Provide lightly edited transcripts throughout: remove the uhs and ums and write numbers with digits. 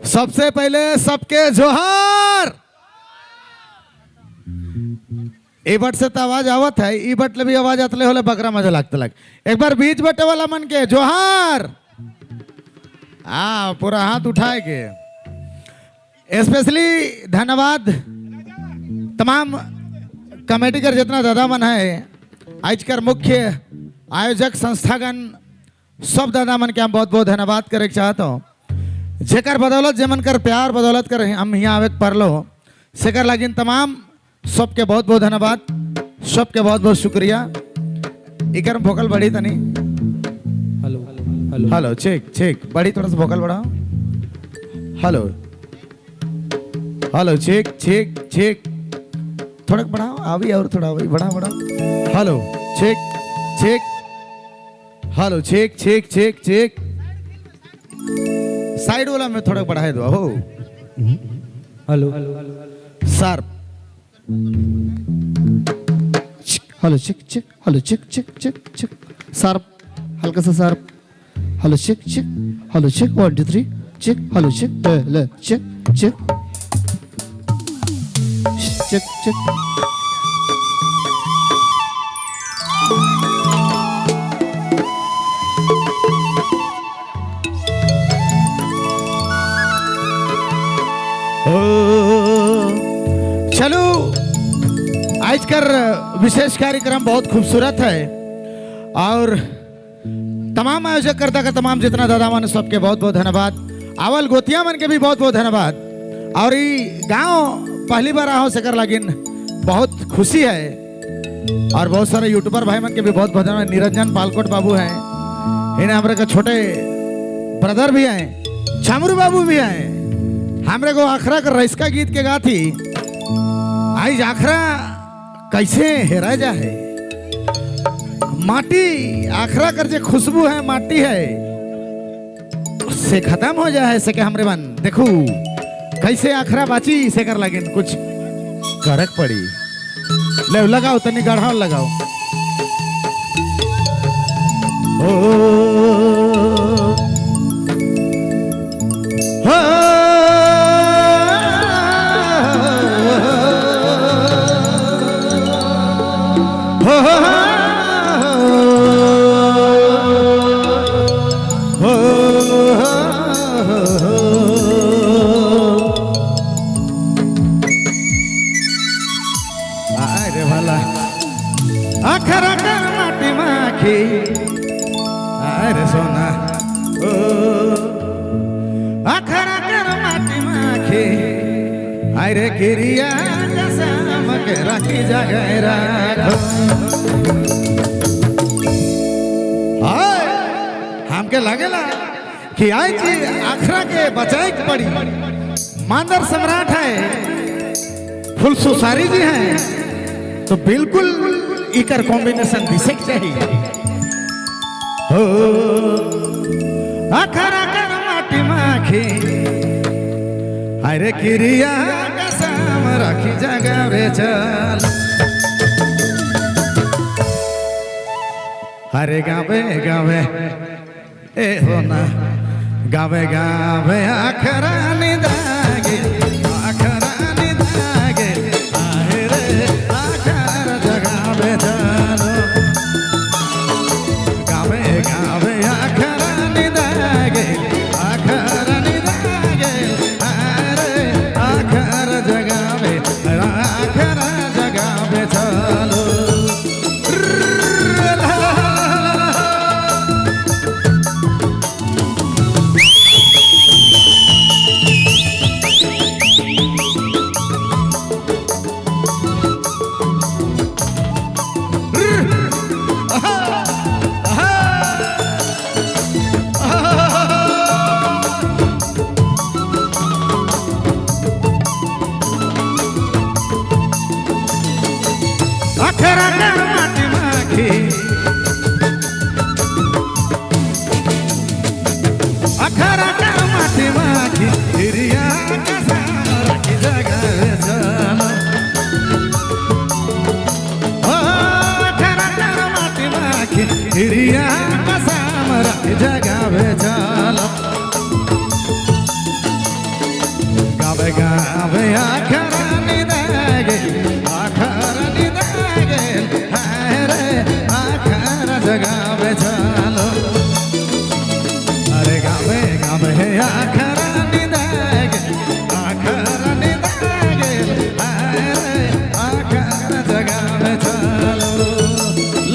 सबसे पहले सबके जोहार। ए बट से तो आवाज आवत है, ई बट ले भी आवाज आतले होले बकरा मजा लगते लग। एक बार बीच बटे वाला मन के जोहार। हाँ, पूरा हाथ उठाए के। स्पेशली धन्यवाद तमाम कमेटी कर जितना दादा मन है, आज कर मुख्य आयोजक संस्थागण सब दादा मन के हम बहुत बहुत धन्यवाद करे चाहता हूँ। जेकर बदौलत जेमन कर प्यार बदौलत कर हम यहाँ आवे परलो सेकर लागिन तमाम सबके बहुत बहुत धन्यवाद, सबके बहुत बहुत शुक्रिया। इकर भोकल बढ़ी तनी। Hello hello hello check check बढ़ी, थोड़ा सा भोकल बढ़ाओ। Hello hello check check check, थोड़ा बढ़ाओ अभी और थोड़ा अभी बढ़ा बढ़ाओ। Hello check check, hello check check check check, side वाला में थोड़ा बढ़ाए दो हो। Hello sir hello check check, hello check check check check, sir हल्का सा sir. Hello check check, hello check 1 2 3 check, hello check ले check check check check. चलो आज कर विशेष कार्यक्रम बहुत खूबसूरत है और तमाम आयोजक करता का तमाम जितना दादा मन सबके बहुत बहुत धन्यवाद। आवल गोतिया मन के भी बहुत बहुत धन्यवाद। और ये गांव पहली बार आओ सकर लागिन बहुत खुशी है। और बहुत सारे यूट्यूबर भाई मन के भी बहुत बहुत धन्यवाद। निरंजन पालकोट बाबू हैं, इन्हें हमारे का छोटे ब्रदर भी हैं, छामरू बाबू भी हैं। हमरे को आखरा कर रईसका गीत के गाथी आई आखरा कैसे हेरा जा है माटी, आखरा कर जे खुशबू है माटी है से खत्म हो जाए से के हमरे मन देखू कैसे आखरा बाची से कर लगिन कुछ करक पड़ी। ले लगाओ तनी गढ़ाओ लगाओ। ओ हो अरे भला आखरा कर माटी माखी अरे सोना ओ आखरा कर माटी माखी अरे किरिया कसम के राखी जगह राखो। हाय हमके लागेला कि आई जी आखरा के बचाए के पड़ी। मांदर सम्राट है, फुल सुसारी जी हैं, तो बिल्कुल इकर कॉम्बिनेशन दिसे चाहिए। हो आखरा कर माटी माखी अरे किरिया कसम राखी जगह रे चल। अरे गावे गावे ए होना गावे गावे आखरा निदागे आखरा निदागे आहे रे आखर जगावे चलो। गावे गावे आखरा निदागे आखरा निदागे अखरा कर माटी माखी अखरा कर माटी माखी हिरिया कसार की जगावे चलो ओ अखरा कर माटी माखी हिरिया कसार की जगावे चलो गावे गावे आखरा निदागे आखरा निदागे हाय रे आखरा जगावे चलो अरे गावे गावे आखरा निदागे आखरा निदागे हाय रे आखरा जगावे चलो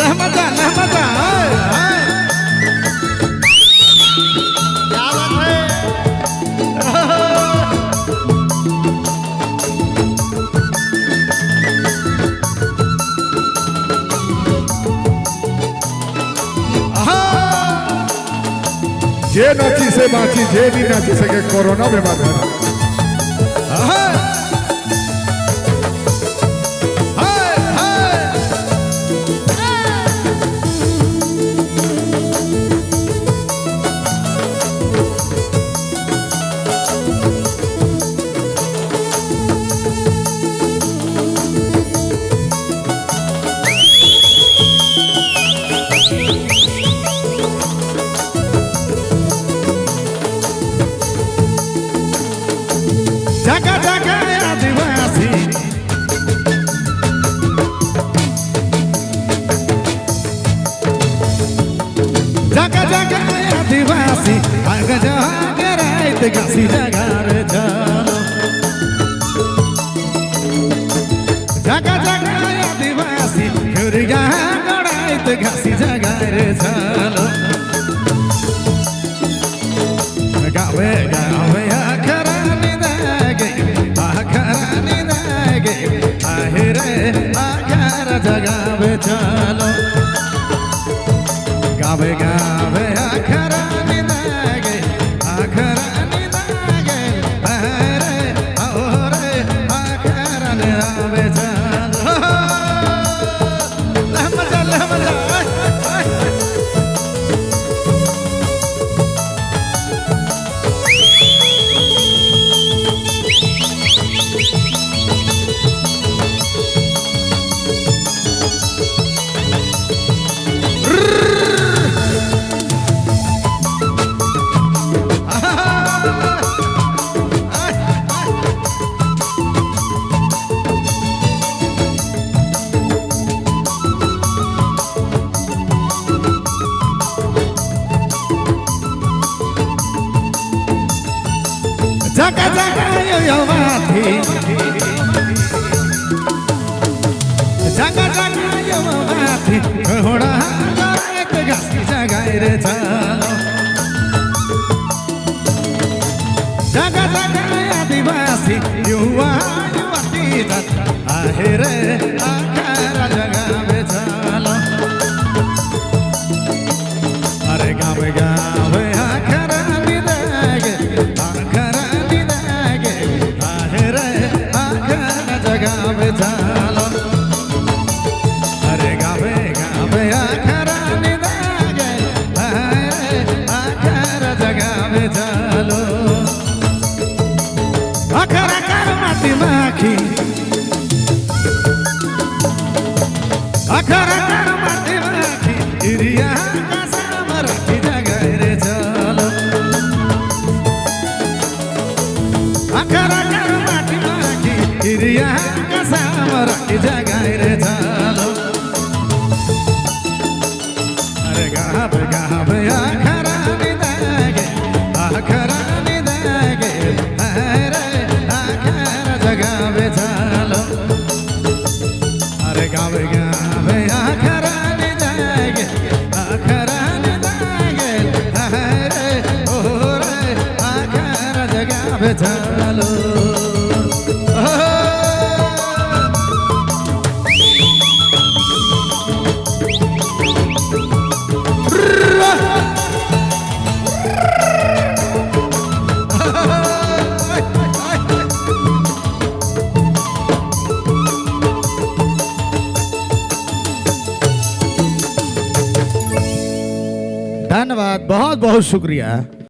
लहमदा लहमदा हाय हाय क्या बात है। जे नाची से बाची, जे नहीं नाची सके कोरोना बीमार है। हाय हाय हाय जगह जगह आदिवासी जगह जगह आदिवासी आग जग रात घासी जगह रे चलो जगह जगह आदिवासी घुरिया गड़ाइत घासी जगह रे चलो गावे गावे आखरा निदागे आखरा निदागे आहे रे आखरा जगावे चलो गावे गावे आखरा निदागे आखरा निदागे आहे रे ओरे आखरा निदावे चलो लहमजा लहमजा। जगह जगह यो माथी जगह जगह यो माथी घोड़ा एक घासी जगाए रे चलो जगह जगह आदिवासी युवा युवती जात आहे रे आखरा जगावे चलो अरे गावे गावे आखरा निदागे आखरा निदागे आहे रे आखरा जगावे चलो अरे गावे गावे आखरा निदागे आहे रे आखरा जगावे चलो आखरा कर माटी माखी आखरा कर माटी माखी हिरिया कसाम राखी जगाए रे चलो आखरा कर माटी माखी हिरिया कसाम राखी जगाए रे चलो अरे गावे गावे आखरा निदागे आखरा निदागे अरे आखरा जगावे चलो अरे गावे गावे आखरा निदागे आखरा निदागे अरे ओरे आखरा जगावे चलो। धन्यवाद, बहुत बहुत शुक्रिया।